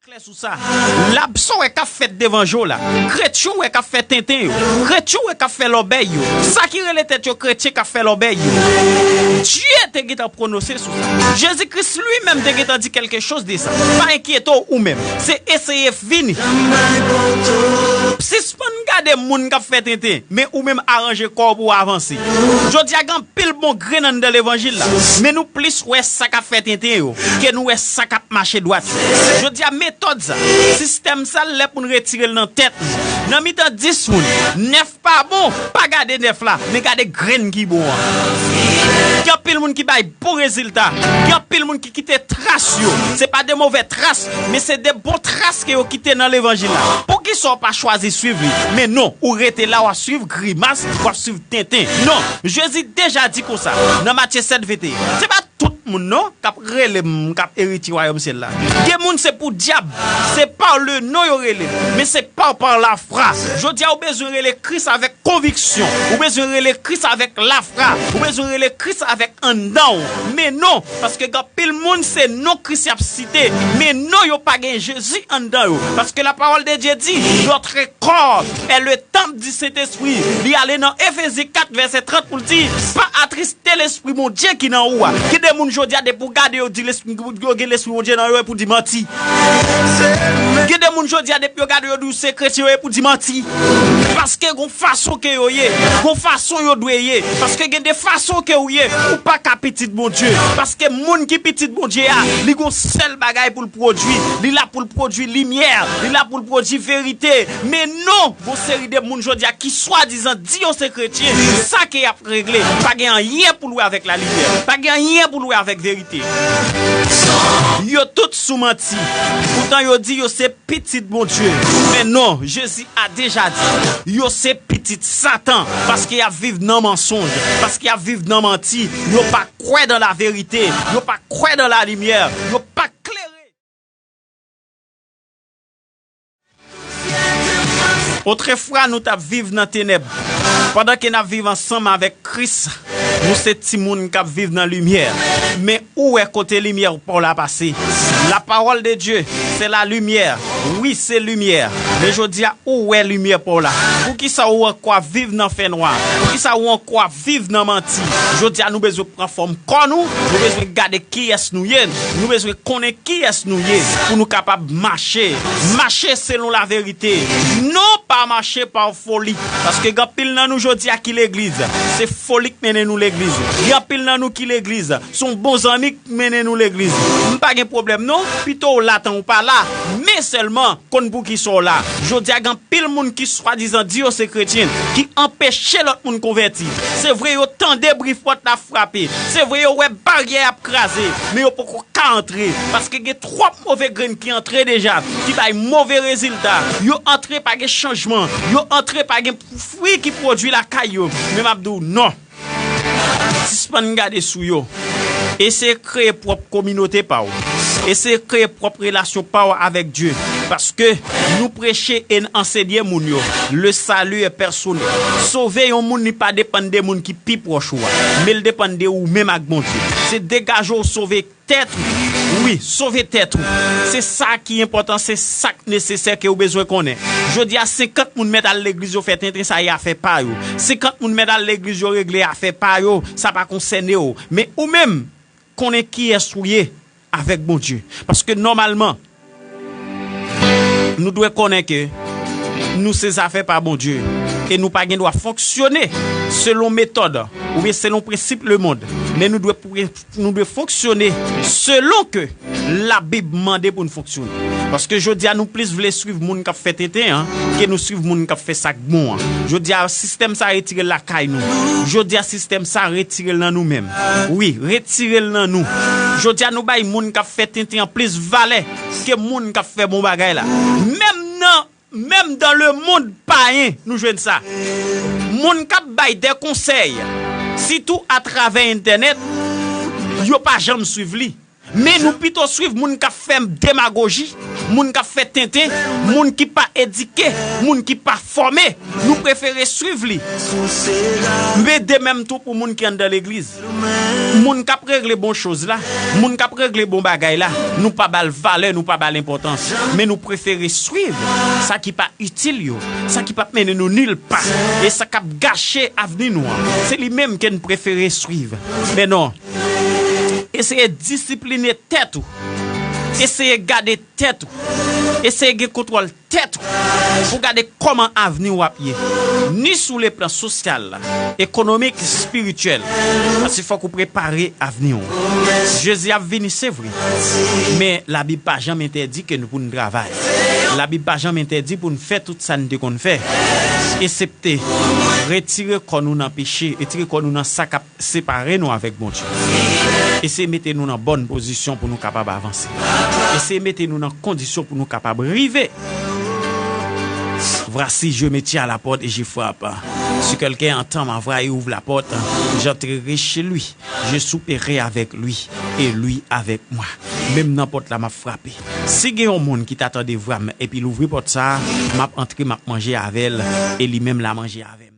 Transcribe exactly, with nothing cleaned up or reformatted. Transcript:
Klè sou sa. Lab sa w wè k ap fèt devan je w la. Kretyen w wè k ap fè tenten yo. Kretyen w wè k ap fè lòbèy yo. Sa ki rele tèt yo kretyen k ap fè lòbèy yo. Dye te gentan pwononse sou sa. Jezi Kris li menm te gentan di kèlke choz de sa. Pa enkyete w ou menm. Se eseye vini. Sispann gade moun k ap fè tenten, men ou menm aranje kò w pou w avanse. Jodi a gen anpil bon grenn anndan levanjil la, men nou plis wè sa k ap fè tenten yo ke nou wè sa k ap mache dwat yo. Jodi a metòd sa, sistèm sa, lè pou n retire l nan tèt nou. Nan mitan dis moun, nèf pa bon, pa gade nèf la, men gade grenn ki bon an. Gen anpil moun ki bay bon rezilta, gen anpil moun ki kite tras yo. Se pa de movè tras, men se de bon tras ke yo kite nan levanjil la. Poukisa w pa chwazi swiv li? Men non, ou rete la, w ap swiv grimas, w ap swiv tenten. Non, Jezi deja di konsa nan Matye sèt venteyen. Se pa tout moun non k ap rele m, k ap eritye wayòm syèl la. Gen moun se pou dyab, se pa le non yo rele, men se pa pa lafwa. Jodi a ou bezwen rele Kris avèk konviksyon, ou bezwen rele Kris avèk lafwa, ou bezwen rele Kris avèk anndan w. Men non, paske gen anpil moun se non Kris y ap site, men non yo pa gen Jezi anndan yo. Paske la parole de Dieu dit, notre corps est le temple du Saint-Esprit. Li ale nan Efezyen kat vèsè trant pou l di, pa atriste lespri Bondye ki nan ou a. Gen de moun jodi a depi w gade yo di lespri, yo gen lespri Bondye nan yo epi w di manti. Gen de moun jodi a depi yo gade yo di w se kretyen yo epi w di manti. Paske gon fason ke yo ye, gon fason yo dwe ye. Paske gen de fason ke ou ye, ou pa ka pitit Bondye. Paske moun ki pitit Bondye a, li gon sèl bagay pou l pwodui. Li la pou l pwodui limyè, li la pou l pwodui verite. Men non, gon seri de moun jodi a ki swadizan di yo se kretyen, sa ke y ap regle pa gen anyen pou l wè avèk lalimyè, pa gen anyen pou l wè avèk verite. Yo tout sou manti. Poutan yo di yo se pitit Bondye. Men non, Jezi a deja di, yo se pitit Satan, paske y ap viv nan mansonj, paske y ap viv nan manti, yo pa kwè dan laverite, yo pa kwè dan lalimyè, yo pa klere. Otrefwa, nou t ap viv nan tenèb. Pandan ke n ap viv ansanm avèk Kris, nou se timoun k ap viv nan limyè. Men ou wè kote limyè pa w la pase. La parole de Dieu, c'est la lumière. Wi, se limyè. Men jodi a, ou wè limyè pa w la. Poukisa ou ankò ap viv nan fènwa? Poukisa ou ankò ap viv nan manti? Jodi a, nou bezwen pran fòm kò nou, nou bezwen gade kiyès nou ye, nou bezwen konnen kiyès nou ye pou nou kapab mache. Mache selon laverite. Non pa mache pa foli. Paske gen anpil nan nou jodi a ki legliz, se foli k mennen nou legliz. Gen anpil nan nou ki legliz, se yon bon zanmi k mennen nou legliz. M pa gen pwoblèm non, pito w la tan ou pa la. Men sèlman, konn poukisa w la. Jodi a gen anpil moun ki swadizan di yo se kretyen, ki anpeche lòt moun konvèti. Se vre yo tande bri pòt la frape. Se vre yo wè baryè ap kraze, men yo poko ka antre. Paske gen twòp move grenn ki antre deja, ki bay move rezilta. Yo antre pa gen chanjman. Yo antre pa gen fwi ki pwodui lakay yo. Men m ap di w non. Sispann gade sou yo. Eseye kreye pwòp kominote pa w. Eseye kreye pwòp relasyon pa w avèk Dye. Paske nou preche e n ansenye moun yo. Le salut est personnel. Sove yon moun, li pa depann de moun ki pi pwòch ou a, men l depann de ou menm ak Bondye. Se degaje w sove tèt ou. Wi, sove tèt ou. Se sa ki enpòtan, se sa k nesesè ke w bezwen konnen. Jodi a, senkant moun mèt al legliz, yo fè tenten, sa e afè pa yo. Senkant moun mèt al legliz, yo regle afè pa yo, sa pa konsène w. Men ou menm, konnen kiyès ou ye avèk Bondye. Paske nòmalman, nou dwe konnen ke nou se zafè pa Bondye e nou pa gen dwa fonksyone selon metòd oubyen selon prensip lemonn, men nou dwe, nou dwe fonksyone selon ke Labib mande pou n fonksyone. Paske jodi a nou plis vle swiv moun k ap fè tenten an ke nou swiv moun k ap fè sa k bon an. Jodi a sistèm sa retire l lakay nou. Jodi a sistèm sa retire l nan nou menm. Wi, retire l nan nou. Jodi a nou bay moun k ap fè tenten an plis valè ke moun k ap fè bon bagay la. Menm nan, menm dans le monde payen, nou jwenn sa. Moun k ap bay de konsèy, sitou atravè entènèt, yo pa janm swiv li. Men nou pito swiv moun k ap fè demagoji, moun k ap fè tenten, moun ki pa edike, moun ki pa fòme. Nou prefere swiv li. Men de menm tou pou moun ki anndan legliz. Moun k ap regle bon choz la, moun k ap regle bon bagay la, nou pa ba l valè, nou pa ba l enpòtans. Men nou prefere swiv sa ki pa itil yo, sa ki p ap mennen nou nil pa, e sa k ap gache avni nou an. Se li menm ke n prefere swiv. Men non, eseye disipline tèt ou. Eseye gade tèt ou. Eseye gen kontwòl tèt ou pou gade kòman avni w ap ye, ni sou le plan sosyal, ekonomik, espirityèl. Paske fòk ou prepare avni w. Jezi ap vini, se vre. Men Labib pa janm entèdi ke nou pou n travay. Labib pa janm entèdi pou n fè tout sa n te konn fè, esepte retire kò nou nan peche, retire kò nou nan sa k ap separe nou avèk Bondye. Eseye mete nou nan bòn pozisyon pou nou kapab avanse. Eseye mete nou nan kondisyon pou nou kapab rive. Voici, je me tiens à la porte et je frappe. Si quelqu'un entend ma voix et ouvre la porte, j'entrerai chez lui. Je souperai avec lui et lui avec moi. Menm nan pòt la, m ap frape. Si gen yon moun ki ta tande vwa m epi l ouvri pòt sa a, m ap antre, m ap manje avè l, e li menm l a manje avè m.